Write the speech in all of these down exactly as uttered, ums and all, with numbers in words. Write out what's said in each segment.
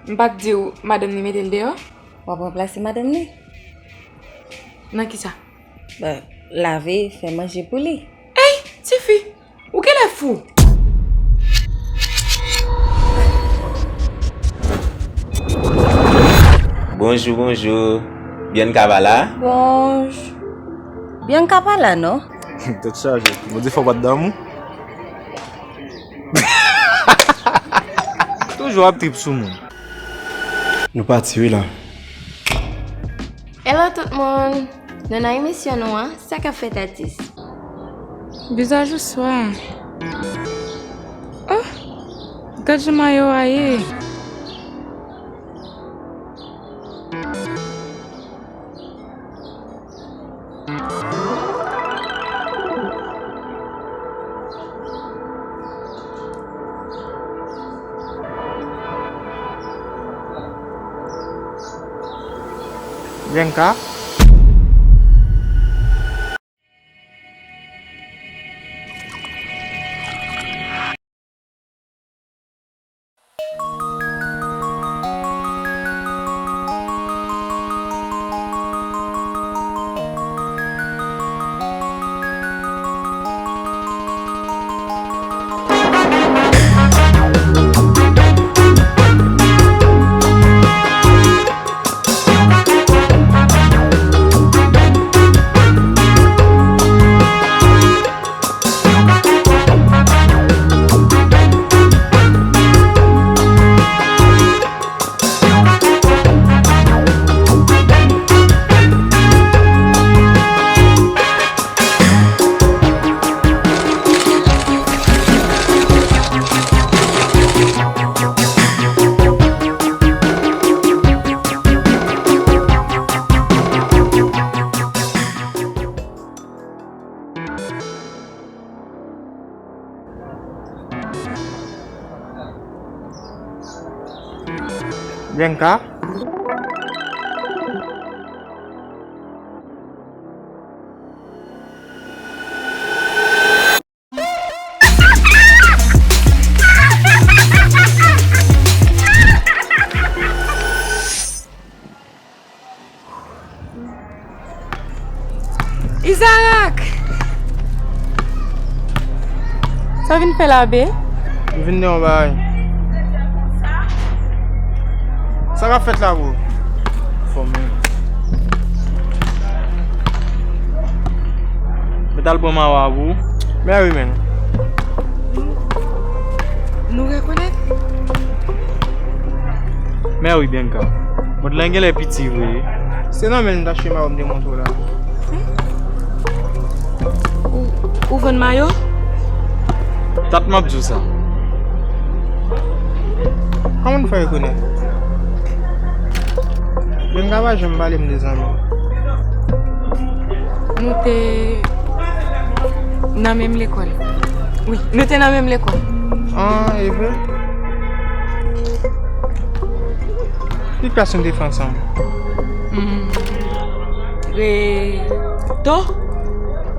M pa t di w madanm li mete l deyò? W ap ranplase madanm li? Nan kisa? Ba, lave, fè manje pou li. Ey, tifi! Ou genlè fou! Bonjou, bonjou. Bianca pa la? Bonjou. Bianca pa la, non? Tèt chaje. Mwen di fò w pa t damou. Toujou ap trip sou moun. Nou pati wi la. Hello tout moun! Nou nan emisyon nou an, sa k ap fèt atis? Vizaj ou swa. Oh! Gad jan mayo a ye! Bianca? Bianca? Izarak! Sa w vin fè la, be? M vin di yon bagay. Sa k ap fèt la, bro? Fò menm. Mwen t al pran mawa pou ou. Mèwi, men. Nou rekonèt? Mèwi, Bianca. Mond lan genlè piti vre. Se nan men l m t achte mayo m te montre w la. Ou, ou vann mayo? Dat m ap di w sa. Kòman n fè rekonèt? Bianca pa janm pale m de zanmi. Nou te nan menm lekòl. Wi, nou te nan menm lekòl. Ah, e vre? Ki klas nou te fè ansanm? Hmm. Reto?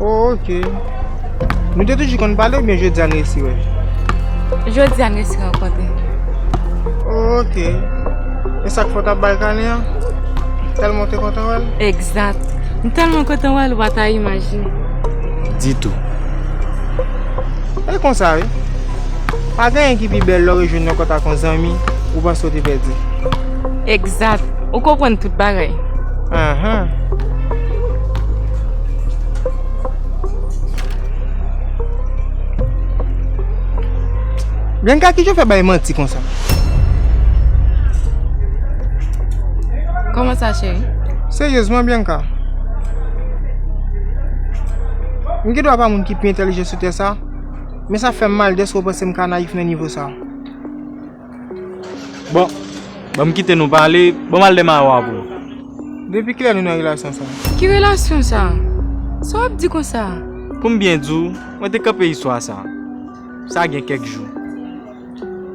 Oh, ok. Nou te toujou konn pale oubyen jodi a n resi wè? Jodi a n resi rankontre. Oh, ok. E sa k fè w t ap bay kalen an? Tèlman w te kontan wè l? Egzat. M tèlman kontan wè l, ou pa ta imajine. Ditou. E konsa wi. Pa gen anyen ki pi bèl lè w rejwenn yon kont ak yon zanmi ou panse w te pèdi. Egzat. Ou konprann tout bagay. Ahan. Bianca, kijan w fè bay manti konsa? Kòman sa, cheri? Seryezman, Bianca. M gen dwa pa moun ki pi entèlijan sou tè sa, men sa fè m mal dèske w panse m ka nayif nan nivo sa. Bon, ban m kite nou pale, ban m al dèmare w apre. Depi kilè nou nan relasyon sa? Ki relasyon sa? Sa w ap di konsa? Pou m byen di w, mwen te kanpe istwa sa. Sa gen kèk jou.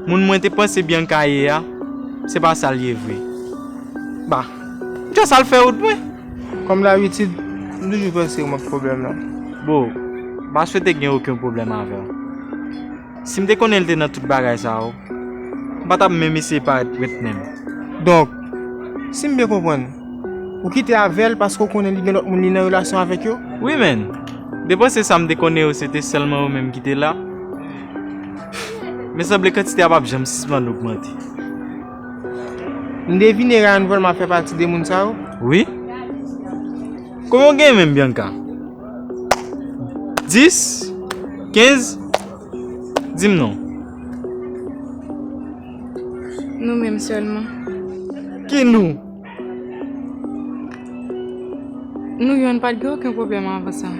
Moun mwen te panse Bianca ye a, se pa sa l ye vre. Ba, m djòs al fè wout mwen. Kòm dabitid, m toujou panse ou mank pwoblèm nan. Bo, m pa swete gen okenn pwoblèm avè w. Si m te konnen l te nan tout bagay sa yo, m pa t ap menm eseye parèt prèt menm. Donk, si m byen konprann, ou kite avè l paske w konnen li gen lòt moun li nan relasyon avèk yo? Wi, men, depanse sa m te konnen yo, se te sèlman yo menm ki te la. Men sanble kantite a p ap janm sispann ogmante. M devine Ryan Volma fè pati de moun sa yo? Wi. Konbyen w gen menm, Bianca? Dis? Kenz? Di m non. Nou menm sèlman. Ki nou? Nou yonn pa t gen okenn pwoblèm avan sa.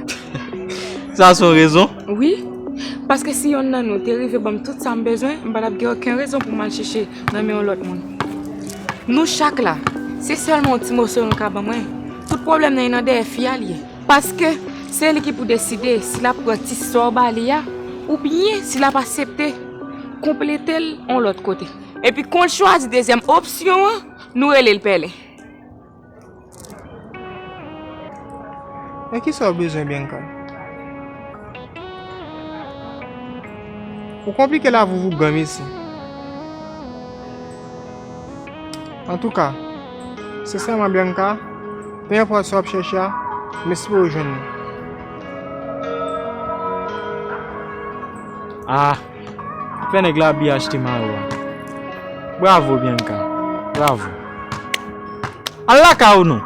Sa se yon rezon? Wi. Paske si yonn nan nou te rive ban m tout sa m bezwen, m pa t ap gen okenn rezon pou m al chèche nan men yon lòt moun. Nou chak la, se sèlman yon ti moso nou ka ban mwen. Tout pwoblèm nan e nan dèyè fi a l ye. Paske se li ki pou deside si l ap pran ti sa w ba li a, oubyen si l ap aksepte konplete l yon lòt kote. Epi kon l chwazi dezyèm opsyon an, nou rele l pèlen. Men kisa w bezwen, Bianca? Ou konplike lavi w pou granmesi. Antouka, sensèman, Bianca, pe enpòt sa w ap chèche a, m espere w jwenn li. Ah, fè nèg la abiye achte mayo a. Bravo, Bianca. Bravo. Al lakay ou non.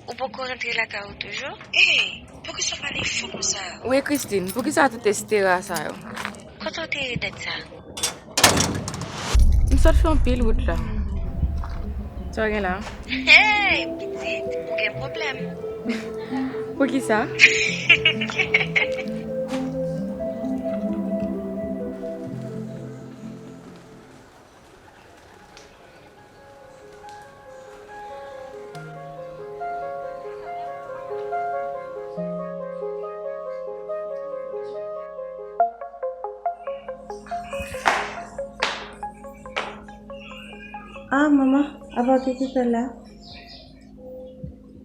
Ou poko rantre lakay ou toujou? Ey, poukisa w pale fò konsa? Wi, Christine, poukisa tout estera sa yo? Kote w te ye dat sa? M sot fè yon pil wout la. Sa w gen la? Hey, pitit, ou gen pwoblèm. Poukisa? Ah, manman, apa w te kite la?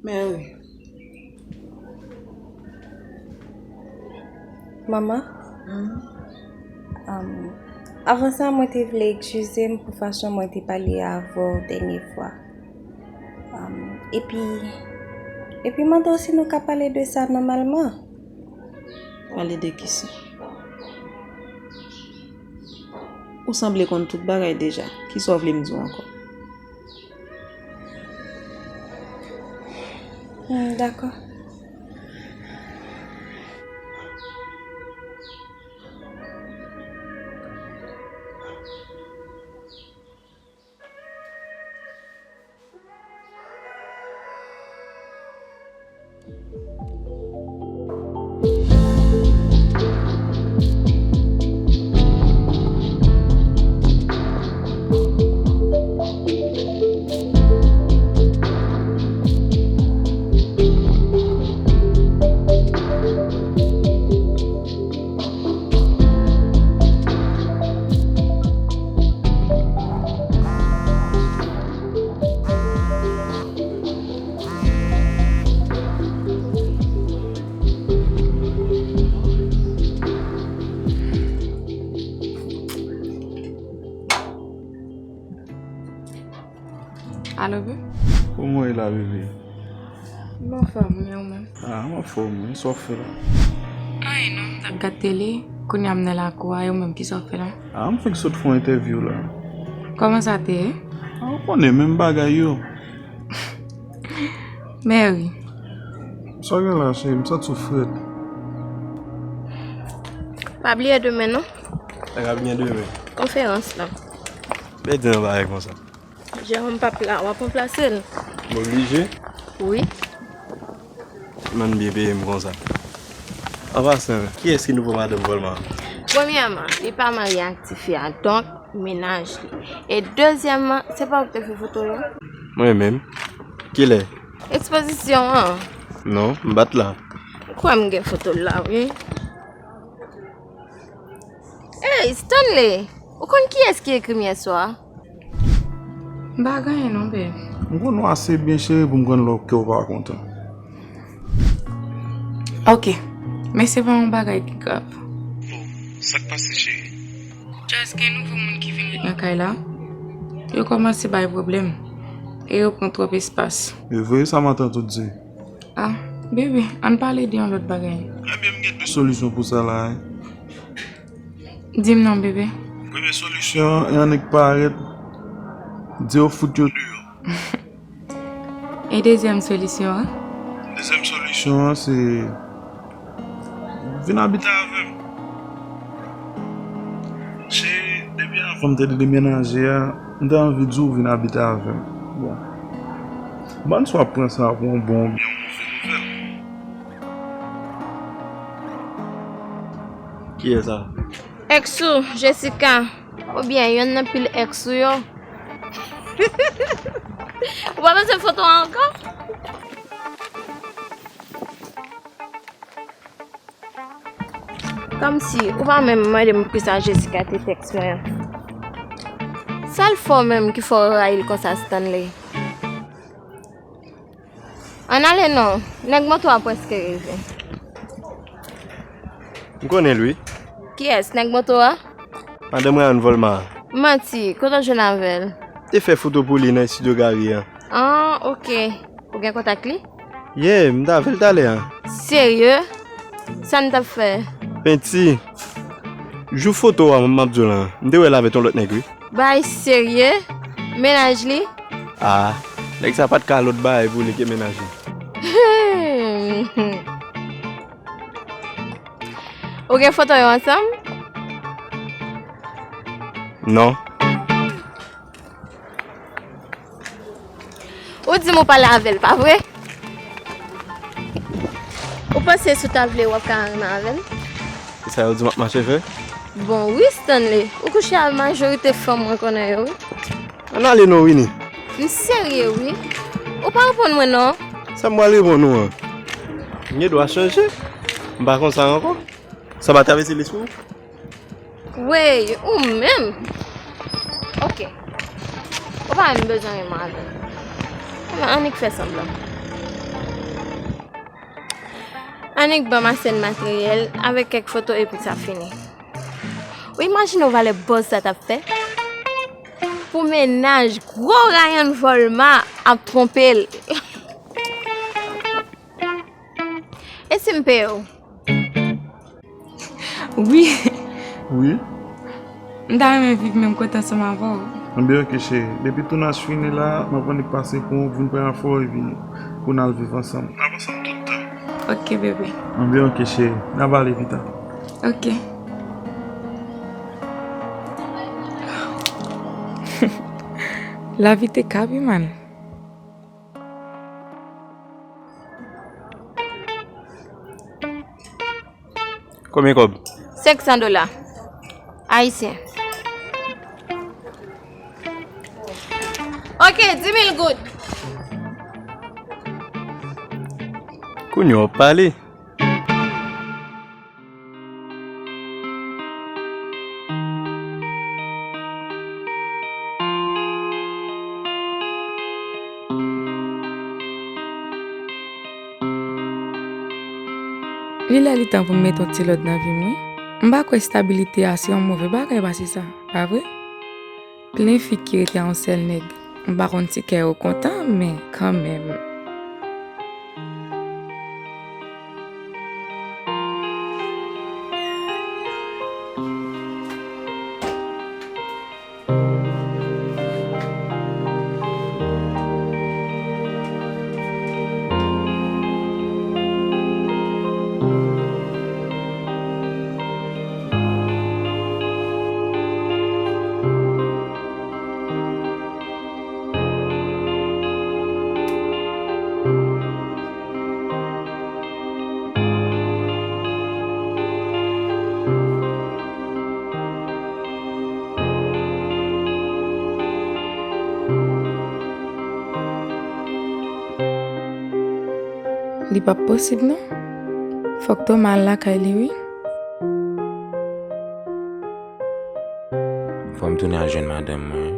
Mary. Manman? Hmm? Um, avan sa, mwen te vle eskize m pou fason mwen te pale avè w dènye fwa. Um, epi, epi mande w si nou ka pale de sa nòmalman. Pale de kisa? Ou sanble konn tout bagay deja. Kisa w vle m di w ankò? Hmm, dakò. Alo, bebe? Kòman w ye la, bebe? M anfòm, e ou menm? Ah, m anfòm, wi. Sa w ap fè la? Anyen non, m t ap gad tele, kounye a m nan lakou a, e ou menm, kisa w ap fè la? Ah, m fenk sot fè yon entèvyou la. Kòman sa te ye? Ah, ou konnen, menm bagay yo. Mary. Sa gen la, cheri? M santi w frèt. Pa bliye demen, non. Sa ka byen demen. Konferans lan. Bèl di nan bagay konsa. Jewòm p ap la, w ap ranplase l. M oblije? Wi. Mann byen peye m konsa. An pasan, kiyès ki nouvo madanm Vòlma? Premyèman, li pa marye ak tifi a, donk, mennaj li. E dezyèmman, se pa ou ki te fè foto yo? Mwen menm. Kilè? Ekspozisyon an. Non, m pa t la. M kwè m gen foto l la, wi. Ey, Stanley! Ou konn kiyès ki ekri m yèswa? M pa gen anyen non, bebe. M konnen w ase byen, cheri, pou m konn lè w kè w pa kontan. Ok. Men se pa yon bagay ki grav. Bon, sa k pase, cheri? Just gen nouvo moun ki vin ret nan kay la. Yo kòmanse bay pwoblèm. E yo pran twòp espas. E vre, sa m antann tout di. Ah, bebe, ann pale de yon lòt bagay. Ebyen, m gen de solisyon pou sa la, wi. Di m non, bebe. Premye solisyon an, e annik parèt, di yo fout yo deyò. E dezyèm solisyon an? Dezyèm solisyon an, se vin abite avè m. Se depi avan m te demenaje a, m te anvi di w vin abite avè m. Bon. Ban n swa pran sa pou yon bon oubyen yon move nouvèl. Kiyès sa? Ex ou, Jessica. Oubyen yonn nan pil ex ou yo. Ou pa bezwen foto a ankò? Kòmsi ou pa menm mande m poukisa Jessica te tèks mwen an. Sa l fè w menm ki fè w rayi l konsa, Stanley? Ann ale non, nèg moto a prèske rive. M konnen l wi. Kiyès, nèg moto a? Madanm Ryan Volma. Manti, kote w jwenn avè l? Te fè foto pou li nan estidyo Gary an. Ah, ok. Ou gen kontak li? Yeah, m t avè l talè a. Serye? Sa n t ap fè? Penti. Jou foto a m ap di w la, m te wè l avèk yon lòt nèg wi. Bay serye? Mennaj li? Ah, nèg sa pa t ka lòt bagay pou li ke mennaj li. Hmm. Ou gen foto yo ansanm? Non. Ou di m ou pale avè l, pa vre? Ou panse si w ta vle w ap ka renmen avè l? Se sa yo di m ap mache fè? Bon wi, Stanley, ou kouche ak majorite fanm mwen konnen yo wi. Ann ale non, Winnie. M serye wi. Ou pa reponn mwen non. Sa m pral reponn ou an? M gen dwa chanje. M pa konsa ankò. Sa pa travèse lespri w? Wey, ou menm. Ok. Ou pa menm bezwen renmen avè m. Anben, annik fè sanblan. Annik ban m ase n materyèl avèk kèk foto epi sa fini. Ou imajine w valè buzz sa t ap fè? Pou mennaj gwo Ryan Volma ap twonpe l. E si m peye w? Wi. Wi? M ta renmen viv menm kote ansanm avè w. Anben, ok, cheri. Depi tounaj fini la, m ap annik pase pran w pou n pran afè w epi pou n al viv ansanm. N ap ansanm tout tan. Ok, bebe. Anben, ok, cheri. N a pale pita. Ok. Lavi te ka pi mal. Konbyen kòb? Senk san dola ayisyen. Ok, di mil goud. Kounye a w ap pale. Li lè li tan pou m mete yon ti lòd nan vi m wi. M pa kwè estabilite a se yon move bagay pase sa, pa vre? Plen fi ki rete a yon sèl nèg. M pa konn si kè yo kontan, men kanmenm. Li p ap posib non. Fòk Toma al lakay li wi. Fò m tounen al jwenn madanm mwen.